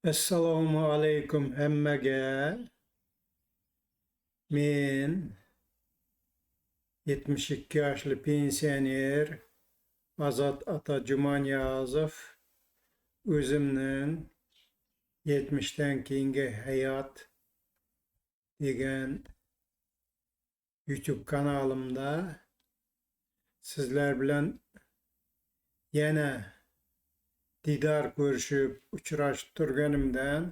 Assalomu alaykum hammaga. Men 72 yoshli pensioner Azat ata Jumaniyazov o'zimning 70dan keyingi hayot degan YouTube kanalimda sizlar bilan yana didor ko'rishib, uchrashib turganimdan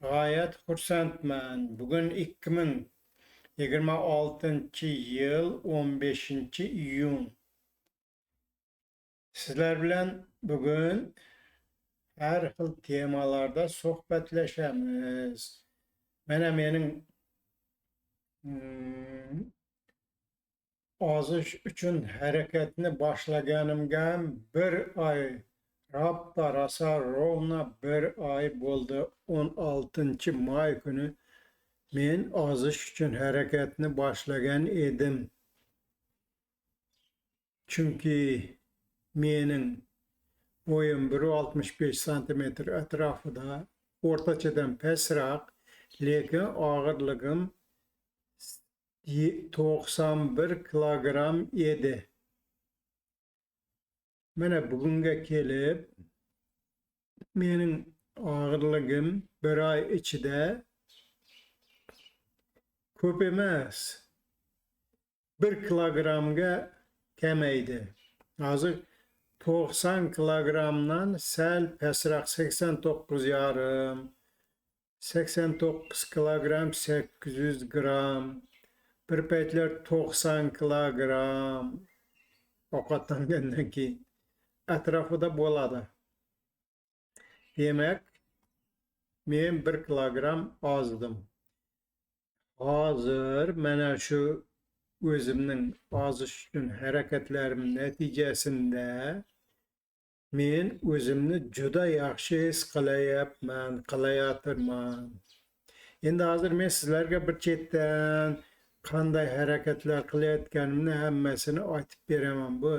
g'oyat xursandman. Bugun 2026-yil 15-iyun. Sizlar bilan bugun har xil temalarda suhbatlashamiz. Mana mening ozish uchun harakatni boshlaganimga bir oy, rappa rosa ровно bir oy bo'ldi. 16 may kuni men ozish uchun harakatni boshlagan edim. Chunki mening bo'yim 1,65 santimetr atrofida, o'rtachadan pastroq, lekin og'irligim 91 kilogramm edi. Mana bugunga kelib mening og'irligim bir oy ichida ko'p emas, 1 kilogrammga kamaydi. Hozir 90 kilogrammdan sal pastroq, 89,5, 89 kilogramm 800 gramm. Bir paytlar 90 kilogramm ovqatlangandan keyin atrofida bo'ladi. Demak, men 1 kilogramm ozdim. Hozir mana shu o'zimning ozish uchun harakatlarim natijasida men o'zimni juda yaxshi his qilayapman, qilayotirman. Endi hozir men sizlarga bir chetdan qanday harakatlar qilayotganimni hammasini aytib beraman. Bu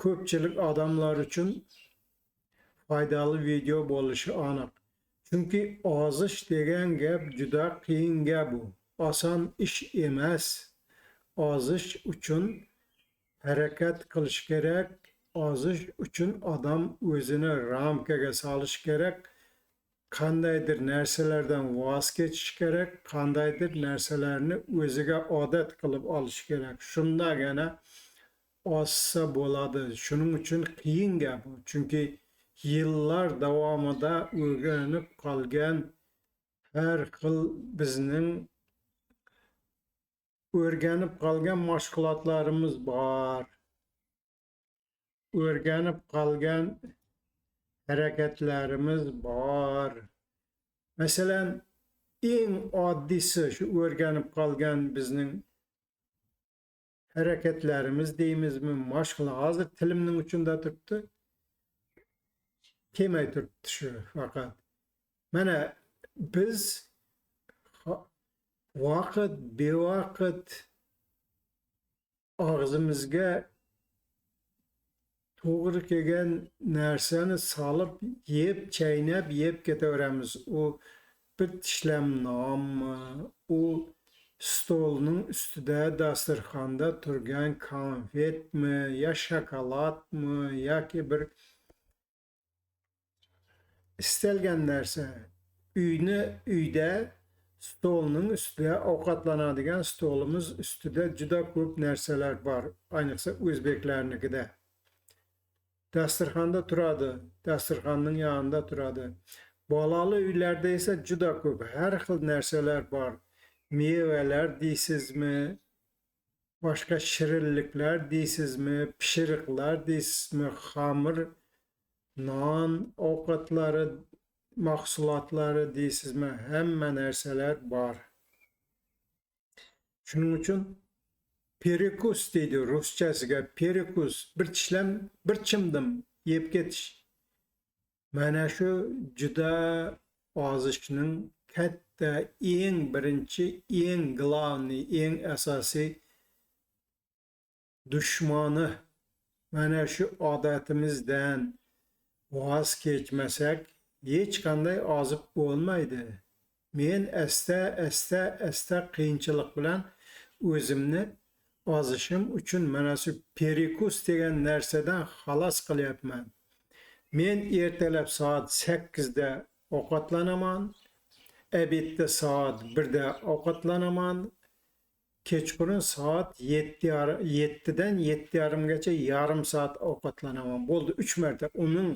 ko'pchilik odamlar uchun foydali video bo'lishi aniq. Chunki ozish degan gap juda qiyin gap bu. Oson ish emas. Ozish uchun harakat qilish kerak. Ozish uchun odam o'zini ramkaga solish kerak. Qandaydir narsalardan voz kechish kerak, qandaydir narsalarni o'ziga odat qilib olish kerak. Shundagina ozsa bo'ladi. Shuning uchun qiyin gap bu. Chunki yillar davomida o'rganib qolgan har xil bizning o'rganib qolgan mashg'ulotlarimiz bor. O'rganib qolgan harakatlarimiz bor. Masalan, eng oddiysi shu o'rganib qolgan bizning harakatlarimiz deymizmi, mashg'ulot. Hozir tilimning uchida turibdi. Kelmay turibdi shu faqat. Mana biz vaqt bevaqt og'zimizga to'g'ri kelgan narsani solib yeb, chaynab yeb ketaveramiz. U bir tishlam nonmi, u stolning ustida, dasturxonda turgan konfetmi, yo shokoladmi, yoki bir istalgan narsa. Uyda stolning ustida ovqatlanadigan stolimiz ustida juda ko'p narsalar bor, ayniqsa o'zbeklarnikida. Dasturxonda turadi, dasturxonning yonida turadi. Bolali uylarda esa juda ko'p har xil narsalar bor. Mevalar deysizmi, boshqa shirinliklar deysizmi, pishiriqlar deysizmi, xamir, non ovqatlari, mahsulotlari deysizmi, hamma narsalar bor. Shuning uchun перекус deydi ruschasiga, перекус, bir tishlam, bir chimdim yeb ketish. Mana shu juda ozishning katta, eng birinchi, eng главный, eng asosiy dushmani. Mana shu odatimizdan voz kechmasak hech qanday ozib bo'lmaydi. Men asta qiyinchilik bilan o'zimni ozishim uchun mana shu перекус degan narsadan xalos qilyapman. Men ertalab soat 8da ovqatlanaman, обед da soat 1da ovqatlanaman, kechqurun soat 7dan 7:30gacha yarim soat ovqatlanaman. Bo'ldi, 3 marta. Uning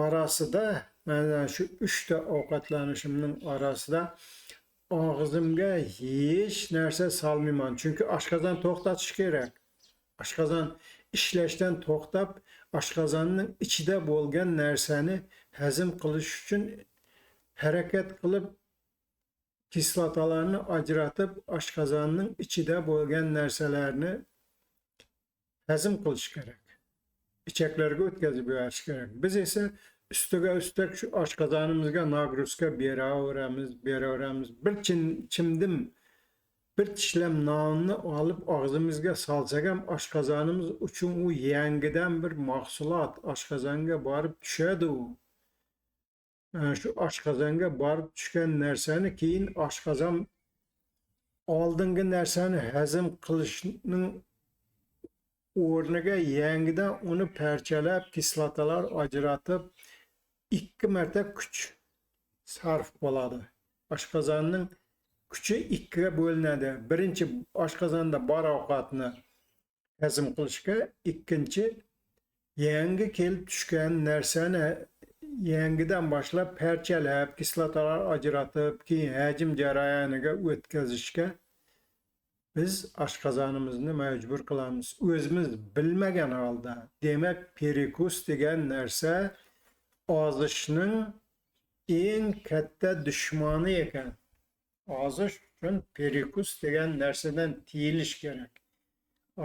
orasida mana shu 3 ta ovqatlanishimning orasida og'zimga hech narsa solmayman. Chunki oshqozon to'xtatish kerak. Oshqozon ishlashdan to'xtab, oshqozonning ichida bo'lgan narsani hazm qilish uchun harakat qilib, kislotalarni ajratib, oshqozonning ichida bo'lgan narsalarni hazm qilish kerak. Ichaklarga o'tkazib yuborish kerak. Biz esa ustiga ustak shu oshqozonimizga нагрузка beraveramiz, beraveramiz. Bir chimdim, bir tishlam nonni olib og'zimizga solsak ham oshqozonimiz uchun u yangidan bir mahsulot oshqozonga borib tushadi u. Mana shu oshqozonga borib tushgan narsani keyin oshqozon oldingi narsani hazm qilishning o'rniga yangidan uni parchalab, kislotalar ajratib, 2 marta kuch sarf bo'ladi. Oshqozonning kuchi 2ga bo'linadi. Birinchi oshqozonda bor ovqatni hazm qilishga, ikkinchi yangi kelib tushgan narsani yangidan boshlab parchalab, kislotalar ajratib, keyin hajm jarayoniga o'tkazishga biz oshqozonimizni majbur qilamiz. O'zimiz bilmagan holda. Demak, перекус degan narsa ozishning eng katta dushmani ekan. Ozish uchun перекус degan narsadan tiyilish kerak.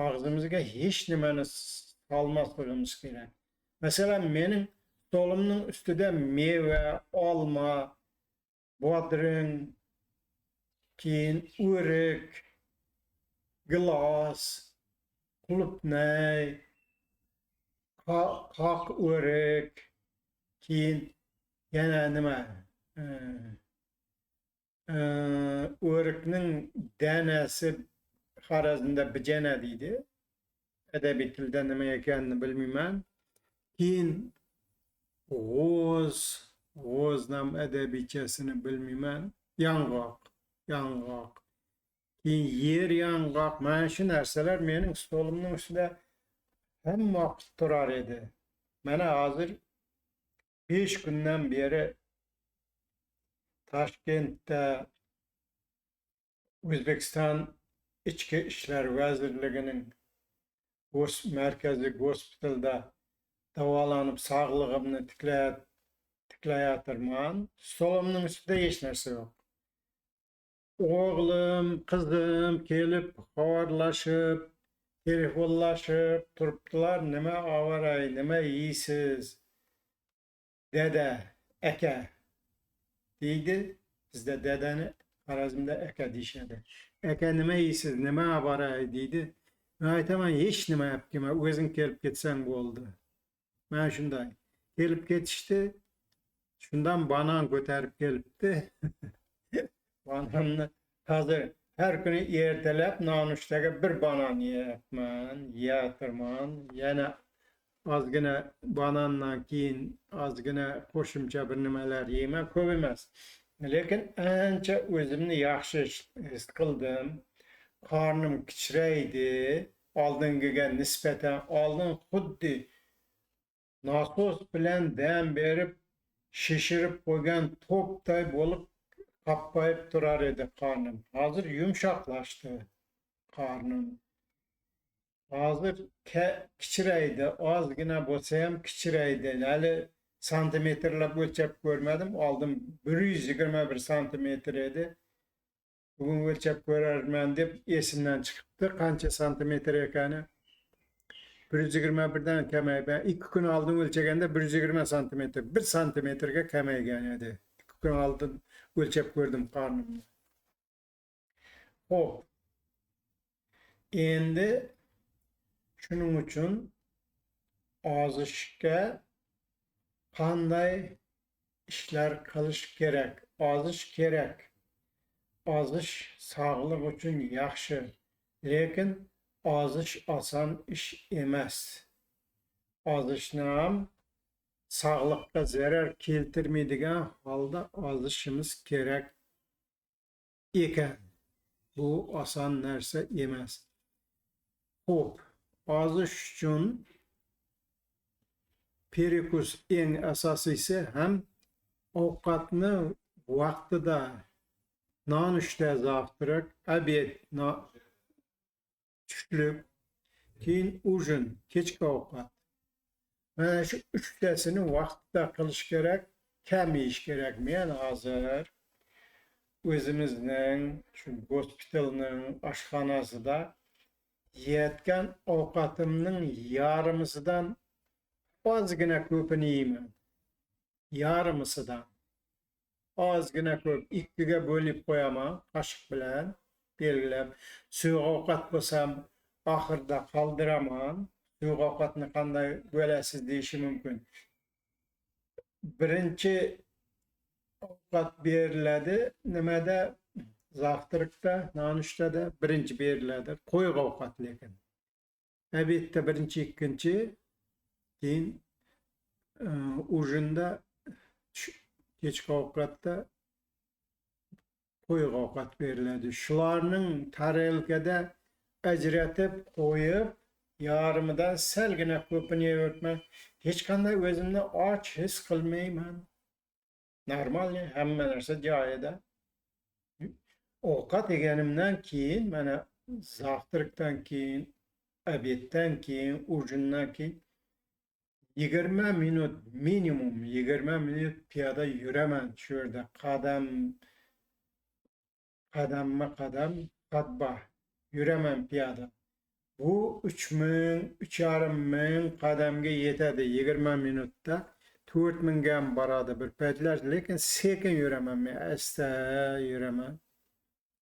Og'zimizga hech nimani solmasligimiz kerak. Masalan, mening stolimning ustida meva, olma, bodring, keyin o'rik, gilos, qulupnay, qoq o'rik, keyin yana nima? O'rikning danasi Xorazmda bijana deydi. Adabiy tilda nima ekanini bilmayman. Keyin g'o'z, g'o'znam adabiychasini bilmayman. Yong'oq, yong'oq. Keyin yer yong'oq. Mana shu narsalar mening stolimning ustida hamma vaqt turar edi. Mana hozir 5 kundan beri Toshkentda O'zbekiston Ichki ishlar vazirligining markaziy gospitalda davolanib sog'lig'imni tiklayotirman. Stolimning ustida hech narsa yo'q. O'g'lim, qizim kelib xabarlashib, telefonlashib turibdilar. Nima ovaray, nima yeysiz? Dada, aka deydi. Bizda dadani Xorazmda aka deyishadi. Aka nima yeysiz, nima ovaray deydi. Men aytaman, hech nima olib kelma, o'zing kelib ketsang bo'ldi. Mana shunday. Kelib ketishdi. Shundan banan ko'tarib kelibdi. Bananni hozir har kuni ertalab nonushtaga bir banan yeyapman, yeyatirman. Yana ozgina banandan keyin ozgina qo'shimcha bir nimalar yeyman, ko'p emas. Lekin ancha o'zimni yaxshi his qildim. Qornim kichraydi oldingiga nisbatan. Oldin xuddi nasos bilan dam berib shishirib qo'ygan to'pday bo'lib qappayib turar edi qornim. Hozir yumshoqlashdi qornim. Hozir kichraydi, ozgina bo'lsa ham kichraydi. Hali santimetrlab o'lchab ko'rmadim. Oldin 121 santimetr edi. Bugun o'lchab ko'rarman deb esimdan chiqibdi qancha santimetr ekani. 121 dan kamayib, 2 kun oldin o'lchaganda 120 santimetr, 1 santimetrga kamaygan edi. 2 kun oldin o'lchab ko'rdim qornimni. Xo'p. Endi shuning uchun Ozishga qanday ishlar qilish kerak? Ozish kerak. Ozish sog'liq uchun yaxshi, lekin ozish oson ish emas. Ozishni ham sog'liqqa zarar keltirmaydigan holda ozishimiz kerak ekan. Bu oson narsa emas. Xo'p, ozish uchun перекус eng asosiysi, ham ovqatni vaqtida, nonushta, завтрак, обед, tushlik, keyin ужин, kechki ovqat. Mana shu uchtasini vaqtida qilish kerak, kam yeyish kerak. Men hozir o'zimizning shu gospitalning oshxonasida yeyotgan ovqatimning yarmisidan ozgina ko'pini yeyman. Yarmisidan ozgina ko'p, ikkiga bo'lib qo'yaman qoshiq bilan belgilab. Suyuq ovqat bo'lsam oxirida qoldiraman. Suyuq ovqatni qanday bo'lasiz deyishi mumkin. Birinchi ovqat beriladi nimada? Завтрак da, nonushtada birinchi beriladi. Qo'yiq ovqat lekin. Обед da birinchi, ikkinchi, keyin ужин da, kechki ovqatda qo'yiq ovqat beriladi. Shularning tarelkada ajratib qo'yib, yarmidan salgina ko'pini yeyapman. Hech qanday o'zimni och his qilmayman. Normal, hamma narsa joyida. Ovqat yeganimdan keyin, mana завтрак dan keyin, обед dan keyin, ужин dan keyin 20 minut, minimum 20 minut piyoda yuraman shu yerda. Qadam qadamma qadam ходьба yuraman piyoda. Bu 3000, 3,5 ming qadamga yetadi 20 minutda. 4000ga ham boradi bir paytlar, lekin sekin yuraman men, asta yuraman.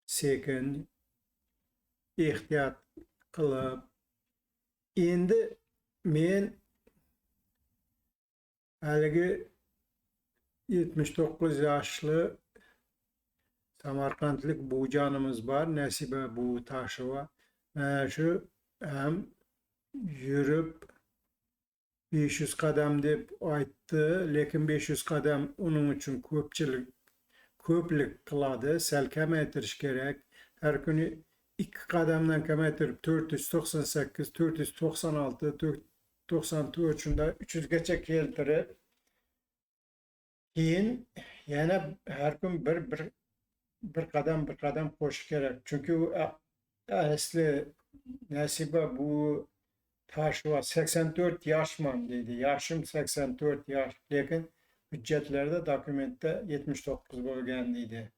Sekin, ehtiyot qilib. Endi men haligi 79 yoshli samarqandlik buvijonimiz bor, Nasiba buvi Tosheva. Mana shu ham yurib 500 qadam deb aytdi, lekin 500 qadam uning uchun ko'pchilik ko'plik qiladi, sal kamaytirish kerak. Har kuni 2 qadamdan kamaytirib 498, 496, 494, shunda 300 gacha keltirib, keyin yana har kun bir qadam, bir qadam qo'shish kerak. Chunki u asli Nasiba bu Tosheva 84 yoshman deydi. Yoshim 84 yosh, lekin hujjatlarda, dokumentda 79 bo'lgan deydi.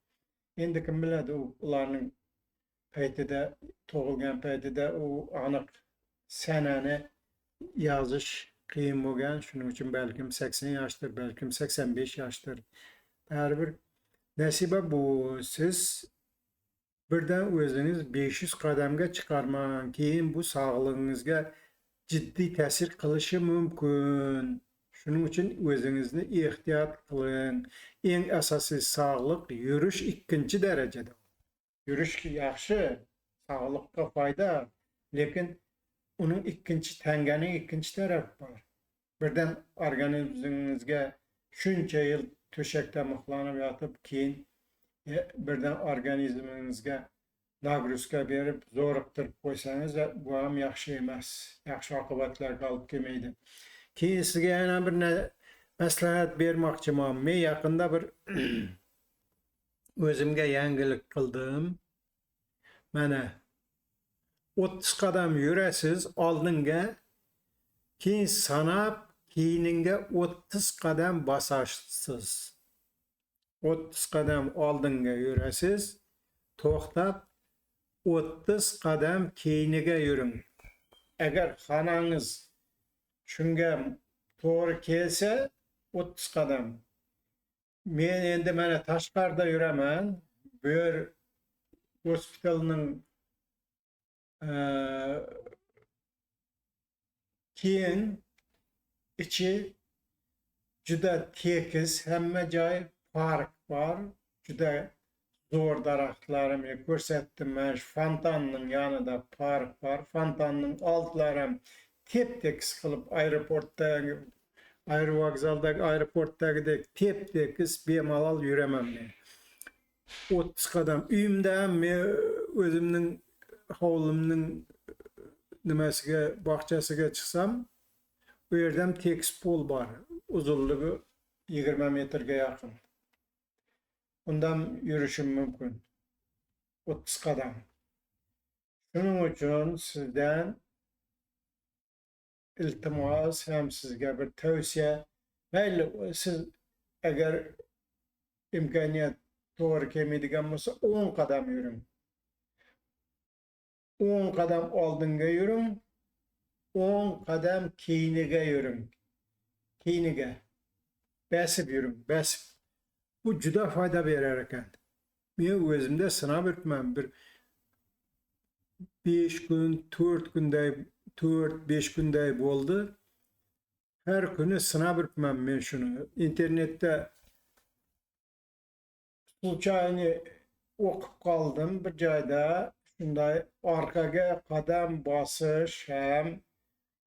Endi kim biladi, u ularning paytida, tug'ilgan paytida u aniq sanani yozish qiyin bo'lgan. Shuning uchun balkim 80 yoshdir, balkim 85 yoshdir. Baribir Nasiba bu siz birdan o'zingiz 500 qadamga chiqarmang, keyin bu sog'lig'ingizga jiddiy ta'sir qilishi mumkin. Shuning uchun o'zingizni ehtiyot qiling. Eng asosiy sog'liq, yurish ikkinchi darajada. Yurish yaxshi, sog'liqqa foyda, lekin uning ikkinchi, tanganing ikkinchi tarafi bor. Birdan organizmingizga shuncha yil to'shakda mixlanib yotib, keyin birdan organizmingizga нагрузка berib, zo'riqtirib qo'ysangiz, bu ham yaxshi emas. Yaxshi oqibatlarga olib kelmaydi. Keyin sizga yana bir maslahat bermoqchiman. Men yaqinda bir o'zimga yangilik qildim. Mana 30 qadam yurasiz oldinga, keyin sanab keyinga 30 qadam bosasiz. 30 qadam oldinga yurasiz, to'xtab 30 qadam keyiniga yuring. Agar xonangiz shunga to'g'ri kelsa 30 qadam. Men endi mana tashqarida yuraman. Bu yer gospitalning keyin Ichi juda tekis, hamma joy park bor, juda zo'r daraxtlarimni ko'rsatdim. Mana shu fontanning yonida park bor. Fontanning oldlari ham tep-tekis qilib aeroportdagi, aerovokzaldagi, aeroportdagidek tep-tekis bemalol yuraman men. 30 qadam. Uyimda ham men o'zimning hovlimning nimasiga, bog'chasiga chiqsam, u yerda ham tekis pol bor. Uzunligi 20 metrga yaqin. Undan yurishim mumkin. 30 qadam. Shuning uchun sizdan iltimos ham sizga bir tavsiya. Mayli, siz agar imkoniyat to'g'ri kelmaydigan bo'lsa, 10 qadam yuring. 10 qadam oldinga yuring, 10 qadam keyniga yuring. Keyniga bosib yuring, bosib. Bu juda foyda berar ekan. Men o'zimda sinab yuribman. Bir 5 kun, 4 kunday, 4-5 kunday bo'ldi. Har kuni sinab yuribman men shuni. Internetda случайно o'qib qoldim bir joyda, shunday orqaga qadam bosish ham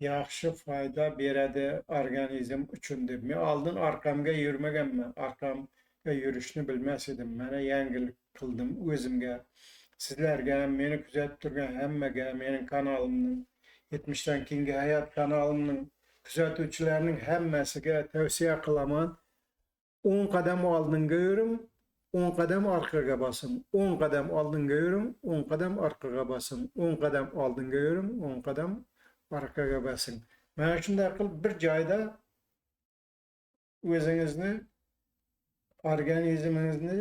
yaxshi foyda beradi organizm uchun deb. Men oldin orqamga yurmaganman, orqamga yurishni bilmas edim. Mana yangilik qildim o'zimga. Sizlarga ham, meni kuzatib turgan hammaga, mening kanalimning 70 dan keyingi hayot kanalimning kuzatuvchilarining hammasiga tavsiya qilaman. 10 qadam oldinga yuring, 10 qadam orqaga bosing. 10 qadam oldinga yuring, 10 qadam orqaga bosing. 10 qadam oldinga yuring, 10 qadam orqaga bosing. Mana shunday qilib bir joyda o'zingizni organizmingizni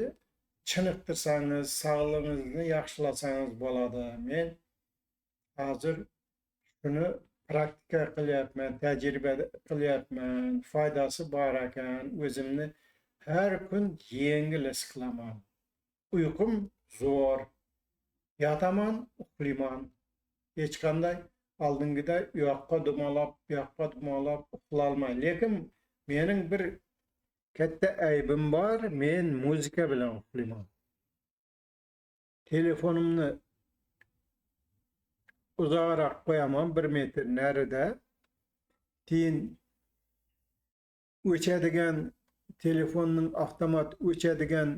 chiniqtirsangiz, sog'lig'ingizni yaxshilasangiz bo'ladi. Men hozir shuni praktika qilyapman, tajriba qilyapman, foydasi bor ekan. O'zimni har kun yengil his qilaman. Uyqum zo'r. Yotaman, uxlayman. Hech qanday oldingiday u yoqqa dumalab, bu yoqqa dumalab uxlolmay. Lekin mening bir katta aybim bor, men muzika bilan uxlayman. Telefonimni uzoqroq qo'yaman, 1 metr narida. Keyin o'chadigan telefonning avtomat o'chadigan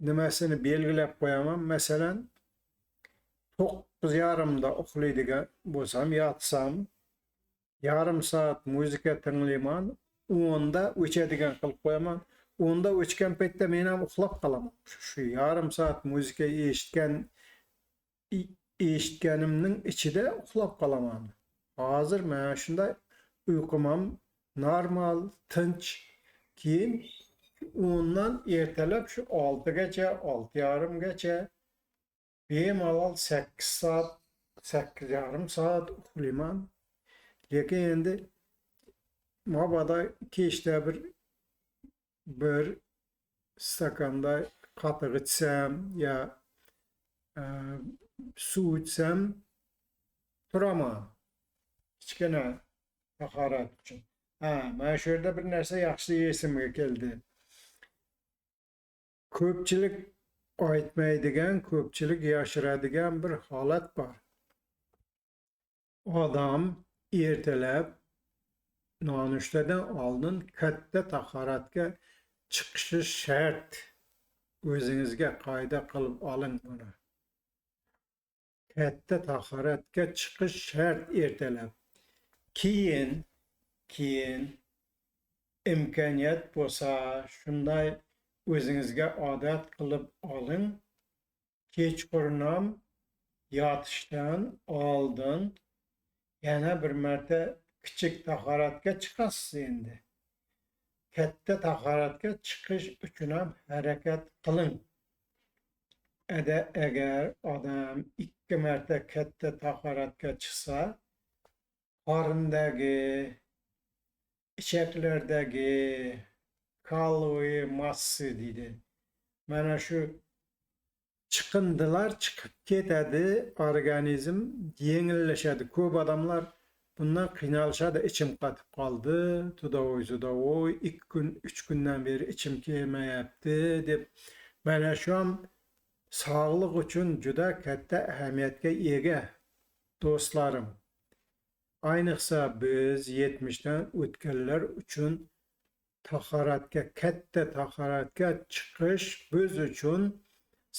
nimasini belgilab qo'yaman. Masalan, 9:30da uxlaydigan bo'lsam, yotsam, yarim soat muzika tinglayman, 10da o'chadigan qilib qo'yaman. 10da o'chgan paytda men ham uxlab qolaman. Shu yarim soat muzika eshitganimning ichida uxlab qolaman. Hozir mana shunday uyqum ham normal, tinch. Keyin 10dan ertalab shu 6gacha, 6:30gacha bemalol 8 soat, 8,5 soat uxlayman. Lekin endi mabodo kechda bir stakanda qatiq ichsam yo suv ichsam turaman. Kichkina tahorat uchun. Ha, mana shu yerda bir narsa yaxshi esimga keldi. Ko'pchilik aytmaydigan, ko'pchilik yashiradigan bir holat bor. Odam ertalab nonushtadan oldin katta tahoratga chiqishi shart. O'zingizga qoida qilib oling buni. Katta tahoratga chiqish shart ertalab. Keyin imkoniyat bo'lsa, shunday o'zingizga odat qilib oling. Kechqurun ham yotishdan oldin yana bir marta kichik tahoratga chiqasiz endi. Katta tahoratga chiqish uchun ham harakat qiling. Agar odam 2 marta katta tahoratga chiqsa, qorindagi, ichaklardagi kalori massi deydi. Mana shu chiqindilar chiqib ketadi, organizm yengillashadi. Ko'p odamlar Bundan qiynalishadi, ichim qatib qoldi, tudavoy-tudavoy, 2 kun, 3 kundan beri ichim kelmayapti deb. Mana shu ham sog'liq uchun juda katta ahamiyatga ega do'stlarim. Ayniqsa biz 70 dan o'tganlar uchun tahoratga, katta tahoratga chiqish biz uchun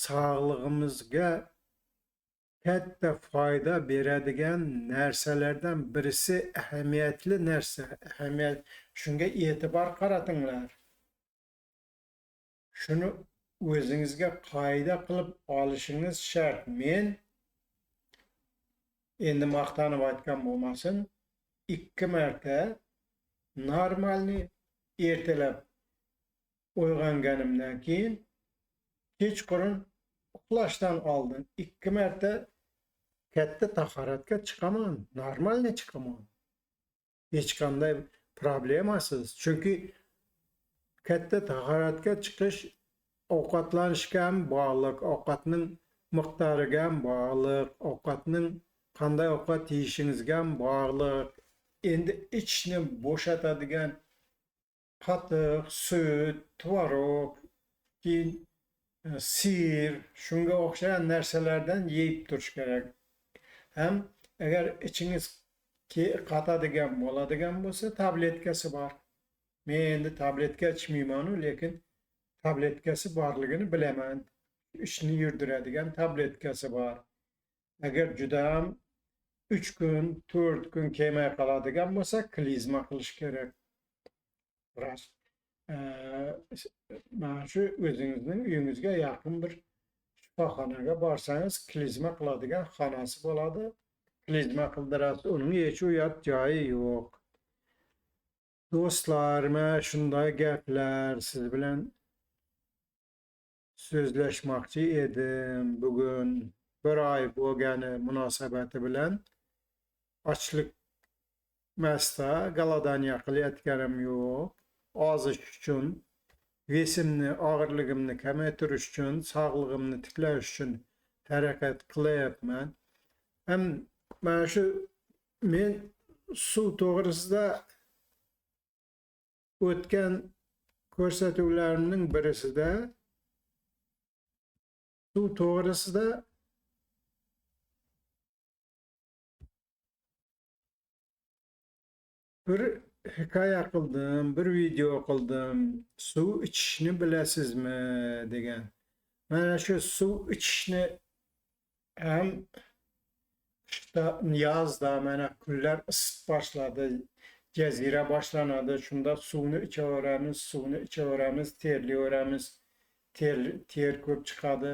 sog'lig'imizga katta foyda beradigan narsalardan birisi, ahamiyatli narsa. Ahamiyat, shunga e'tibor qaratinglar. Shuni o'zingizga qoida qilib olishingiz shart. Men endi maqtanib aytgan bo'lmasin, 2 marta normalni ertalab uyg'onganimdan keyin kechqurun uxlashdan oldin 2 marta katta tahoratga chiqaman, normalni chiqaman. Hech qanday problemasiz. Chunki katta tahoratga chiqish ovqatlanishga ham bog'liq, ovqatning miqdoriga ham bog'liq, ovqatning qanday ovqat yeyishingizga ham bog'liq. Endi ichni bo'shatadigan qatiq, sut, tvorog, keyin sir, shunga o'xshagan narsalardan yeyib turish kerak. Ham agar ichingiz qatadigan bo'ladigan bo'lsa, tabletkasi bor. Men endi tabletka ichmayman-u, lekin tabletkasi borligini bilaman. Ichni yurdiradigan tabletkasi bor. Agar juda ham 3 kun, 4 kun kelmay qoladigan bo'lsa, klizma qilish kerak. Rost. Mana shu o'zingizning uyingizga yaqin bir shifoxonaga borsangiz, klizma qiladigan xonasi bo'ladi. Klizma qildirasiz, uning hech uyat joyi yo'q. Do'stlar, mana shunday gaplar siz bilan so'zlashmoqchi edim bugun. Bir oy bo'lgani munosabati bilan ochlik emasda, galadaniya qilayotganim yo'q. Ozish uchun, vesimni, og'irligimni kamaytirish uchun, sog'lig'imni tiklash uchun harakat qilayapman. Ham mana shu men suv to'g'risida o'tgan ko'rsatuvlarimning birisida suv to'g'risida bir hikoya qildim, bir video qildim. Suv ichishni bilasizmi degan. Mana shu suv ichishni ham qishda, yozda mana kunlar isib boshladi, jazira boshlanadi. Shunda suvni ichaveramiz, suvni ichaveramiz, terlayveramiz. Ter ko'p chiqadi.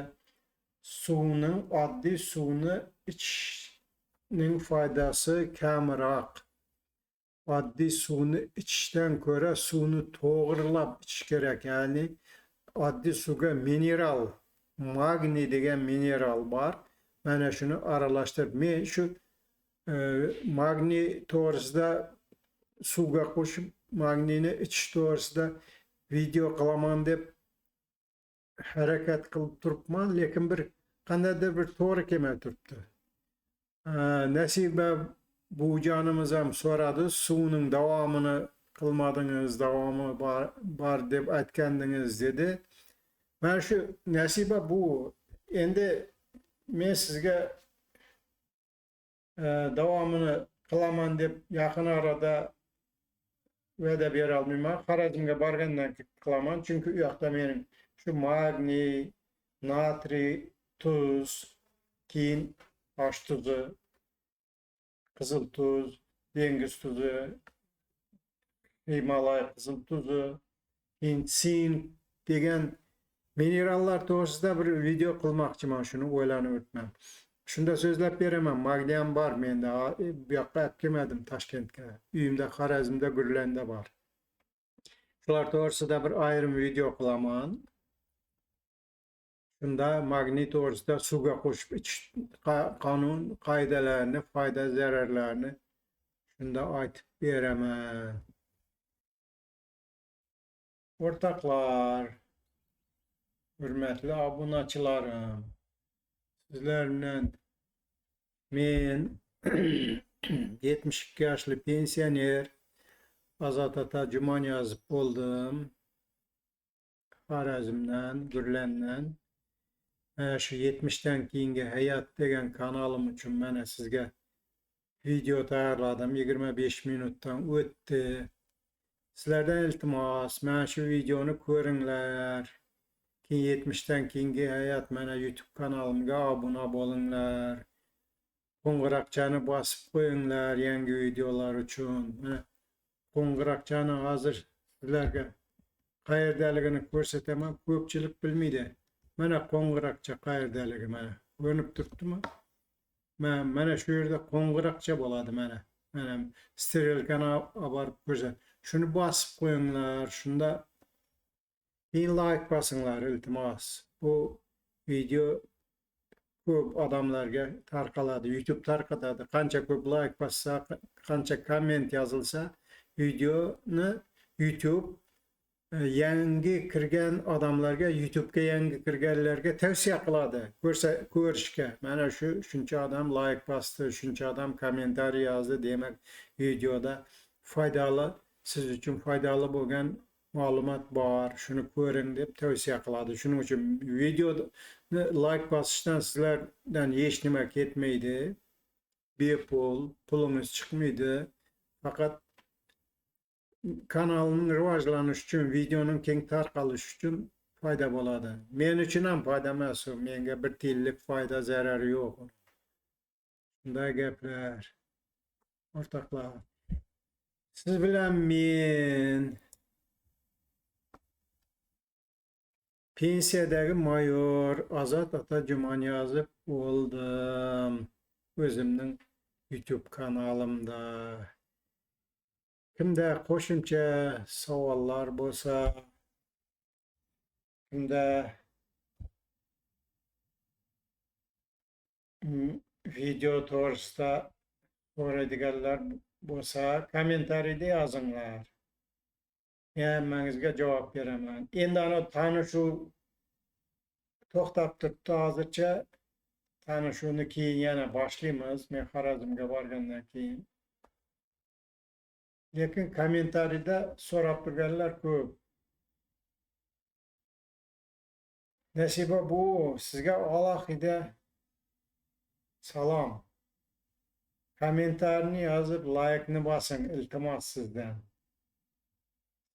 Suvning, oddiy suvni ichishning foydasi kamroq. Oddiy suvni ichishdan ko'ra suvni to'g'rilab ichish kerak. Ya'ni oddiy suvga mineral, magniy degan mineral bor. Mana shuni aralashtirib, men shu magniy to'g'risida suvga qo'shib magniyni ichish to'g'risida video qilaman deb harakat qilib turibman, lekin bir qandaydir bir to'g'ri kelmay turibdi. Nasiba buvijonimiz ham so'radi, suvning davomini qilmadingiz, davomi bor deb aytgandingiz dedi. Mana shu Nasiba bu endi men sizga davomini qilaman deb yaqin orada va'da bera olmayman. Xorazmga borgandan keyin qilaman, chunki u yoqda mening shu magniy, natriy, tuz, keyin osh tuzi, qizil tuz, dengiz tuzi, Himalay qizil tuzi, keyin sink degan minerallar to'g'risida bir video qilmoqchiman, shuni o'ylanib o'tman. Shunda so'zlab beraman. Magniy ham bor menda, bu yoqqa olib kelmadim Toshkentga. Uyimda, Xorazmda, Gurlanda bor. Shular to'g'risida bir ayrim video qilaman. Shunda magniy to'g'risida suvga qo'shib ichish qonun qoidalarini, foyda zararlarini shunda aytib beraman. O'rtoqlar, hurmatli obunachilarim, sizlar bilan men 72 yoshli pensioner Azat ota Jumaniyazov bo'ldim. Xorazmdan, Gurlandan. Mana shu 70 dan keyingi hayot degan kanalim uchun mana sizga video tayyorladim. 25 minutdan o'tdi. Sizlardan iltimos, mana shu videoni ko'ringlar. Keyin 70 dan keyingi hayot mana YouTube kanalimga obuna bo'linglar. Qo'ng'iroqchani bosib qo'yinglar yangi videolar uchun. Mana qo'ng'iroqchani hozir sizlarga qayerdaligini ko'rsataman. Ko'pchilik bilmaydi. Mana qo'ng'iroqcha qayerdaligi mana. Ko'rinib turibdimi? Mana shu yerda qo'ng'iroqcha bo'ladi mana. Mana strelkani olib borib ko'rsat. Shuni bosib qo'yinglar. Shunda keyin like bosinglar iltimos. Bu video ko'p odamlarga tarqaladi. YouTube tarqatadi. Qancha ko'p like bossa, qancha komment yozilsa, videoni YouTube yangi kirgan odamlarga, YouTube'ga yangi kirganlarga tavsiya qiladi. Ko'rsa, ko'rishga. Mana shu shuncha odam like bosdi, shuncha odam kommentariy yozdi, demak videoda foydali, siz uchun foydali bo'lgan ma'lumot bor, shuni ko'ring deb tavsiya qiladi. Shuning uchun videoni like bosishdan sizlardan hech nima ketmaydi. Bepul, pulingiz chiqmaydi. Faqat kanalning rivojlanishi uchun, videoning keng tarqalishi uchun foyda bo'ladi. Men uchun ham foyda emas u. Menga bir tiyinlik foyda zarari yo'q. Shunday gaplar. O'rtoqlar. Siz bilan men pensiyadagi mayor Azat ota Jumaniyazov bo'ldim. O'zimning YouTube kanalimda. Kimda qo'shimcha savollar bo'lsa, kimda video to'g'risida so'raydiganlar bo'lsa, kommentariyda yozinglar. Men hammangizga javob beraman. Endi ana tanishuv to'xtab turibdi hozircha. Tanishuvni keyin yana boshlaymiz. Men Xorazmga borgandan keyin. Lekin kommentariyda so'rab turganlar ko'p. Nasiba bu sizga alohida salom. Kommentarni yozib laykni bosing, iltimos sizdan.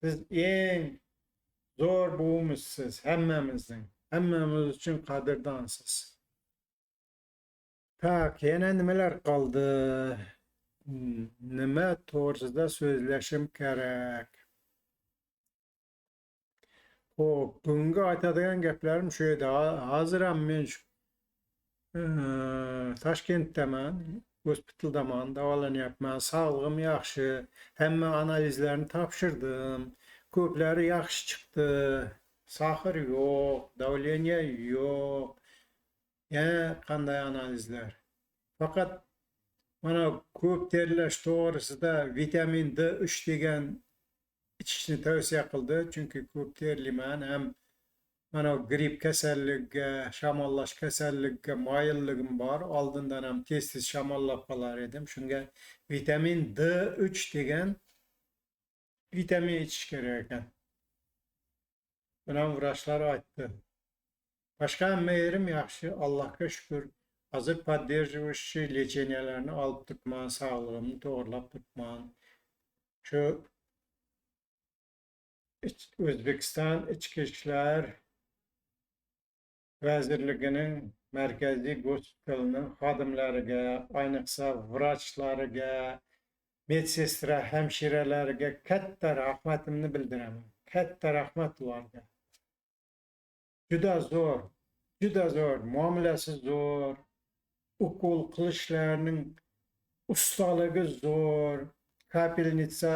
Siz eng zo'r buvimizsiz, hammamizning. Hammamiz uchun qadrdonsiz. Tak, yana nimalar qoldi? Nima to'g'risida so'zlashim kerak? Xo'p, bugungi aytadigan gaplarim shu edi. Hozir ham men shu Toshkentdaman, gospitaldaman, davolanyapman, sog'lig'im yaxshi, hamma analizlarni topshirdim. Ko'plari yaxshi chiqdi. Saxir yo'q, давление yo'q. Yana qanday analizlar? Faqat mana ko'p terlash to'g'risida vitamin D3 degan ichishni tavsiya qildi, chunki ko'p terlayman, ham mana gripp kasalligiga, shamollash kasalligiga moyilligim bor. Oldindan ham tez-tez shamollab qolar edim. Shunga vitamin D3 degan vitamin ichish kerak ekan. Buni ham vrachlar aytdi. Boshqa hamma yerim yaxshi, Allohga shukr. Hozir поддерживающий lecheniyalarni olib turibman, sog'lig'imni to'g'rilab turibman. Shu O'zbekiston Ichki ishlar vazirligining markaziy gospitalining xodimlariga, ayniqsa vrachlariga, medsestra, hamshiralariga katta rahmatimni bildiraman. Katta rahmat ularga. Juda zo'r, juda zo'r, muomalasi zo'r, ukol qilishlarining ustaligi zo'r, kapelnitsa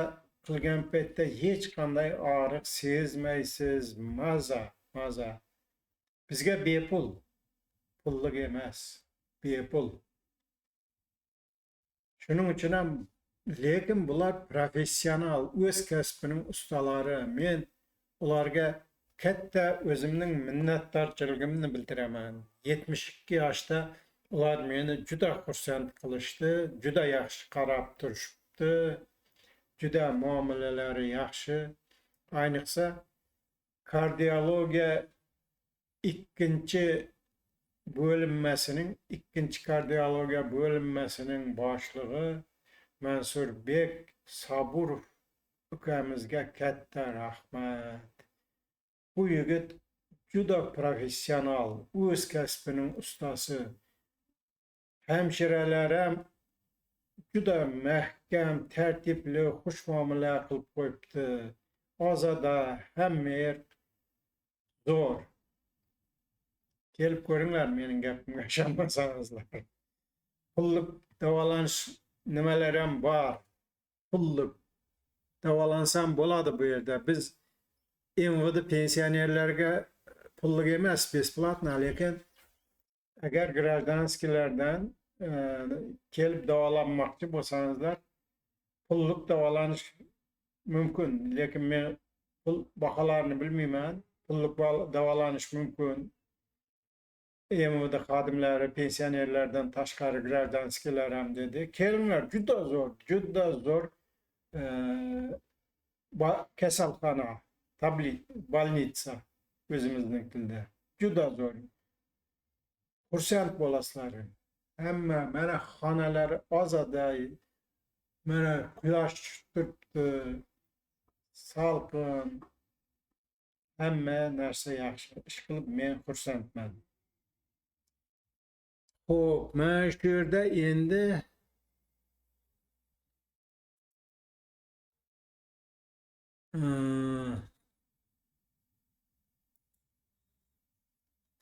qilgan paytda hech qanday og'riq sezmaysiz, maza, maza. Bizga bepul, pullik emas, bepul. Shuning uchun ham, lekin bular professional, o'z kasbining ustalari. Men ularga katta o'zimning minnatdorchiligimni bildiraman. 72 yoshda Ular meni juda xursand qilishdi, juda yaxshi qarab turishibdi, juda muomalalari yaxshi. Ayniqsa kardiologiya ikkinchi bo'linmasining, ikkinchi kardiologiya bo'linmasining boshlig'i Mansurbek Saburov ukamizga katta rahmat. Bu yigit juda professional, o'z kasbining ustasi. Hamshiralar ham juda mahkam, tartibli, xushmuomala qilib qo'yibdi. Ozoda, hamma yer zo'r. Kelib ko'ringlar mening gapimga ishonmasangizlar. Pullik davolanish nimalar ham bor. Pullik davolansam bo'ladi bu yerda. Biz МВД pensionerlarga pullik emas, бесплатно, lekin agar гражданский lardan kelib davolanmoqchi bo'lsangizlar, pullik davolanish mumkin, lekin men pul baholarini bilmayman. Pullik davolanish mumkin. МВД xodimlari pensionerlardan tashqari гражданский lar ham dedi. Kelinglar, juda zo'r, juda zo'r kasalxona, больница o'zimizning tilda. Juda zo'r. Xursand bo'lasizlar. Hamma mana xonalari ozoda, mana quyosh tushib turibdi, salqin. Hamma narsa yaxshi. Ish qilib men xursandman. Xo'p, mana shu yerda endi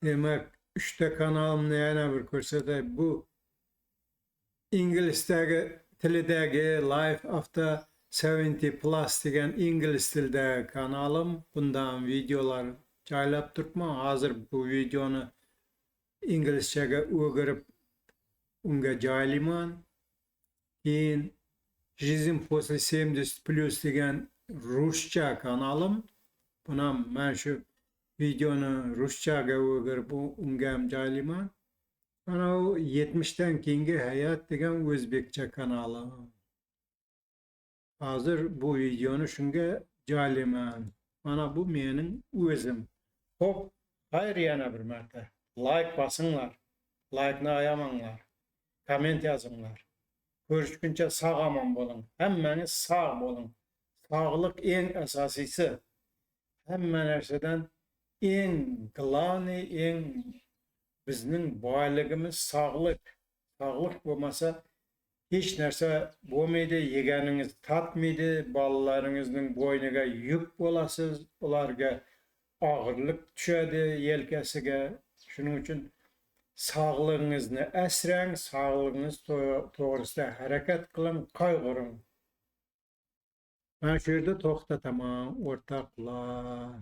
demak, 3ta kanalimni yana bir ko'rsatay. Bu inglizdagi tilidagi Life After 70 Plus degan ingliz tilidagi kanalim. Bundan videolar joylab turibman. Hozir bu videoni inglizchaga o'girib unga joylayman. Keyin Жизнь после 70 плюс degan ruscha kanalim. Buni ham mana shu videoni ruschaga o'girib unga ham joylayman. Mana u 70 dan keyingi hayot degan o'zbekcha kanalim. Hozir bu videoni shunga joylayman. Mana bu mening o'zim. Xo'p, xayr yana bir marta. Like bosinglar. Like'ni ayamanglar. Komment yozinglar. Ko'rishguncha sog' omon bo'ling. Hammangiz sog' bo'ling. Sog'liq eng asosiysi. Hamma narsadan eng главный, eng bizning boyligimiz sog'liq. Sog'liq bo'lmasa hech narsa bo'lmaydi, yeganingiz tatmaydi, bolalaringizning bo'yniga yuk bo'lasiz, ularga og'irlik tushadi yelkasiga. Shuning uchun sog'lig'ingizni asrang, sog'lig'ingiz to'g'risida harakat qiling, qayg'uring. Mana shu yerda to'xtataman, o'rtoqlar.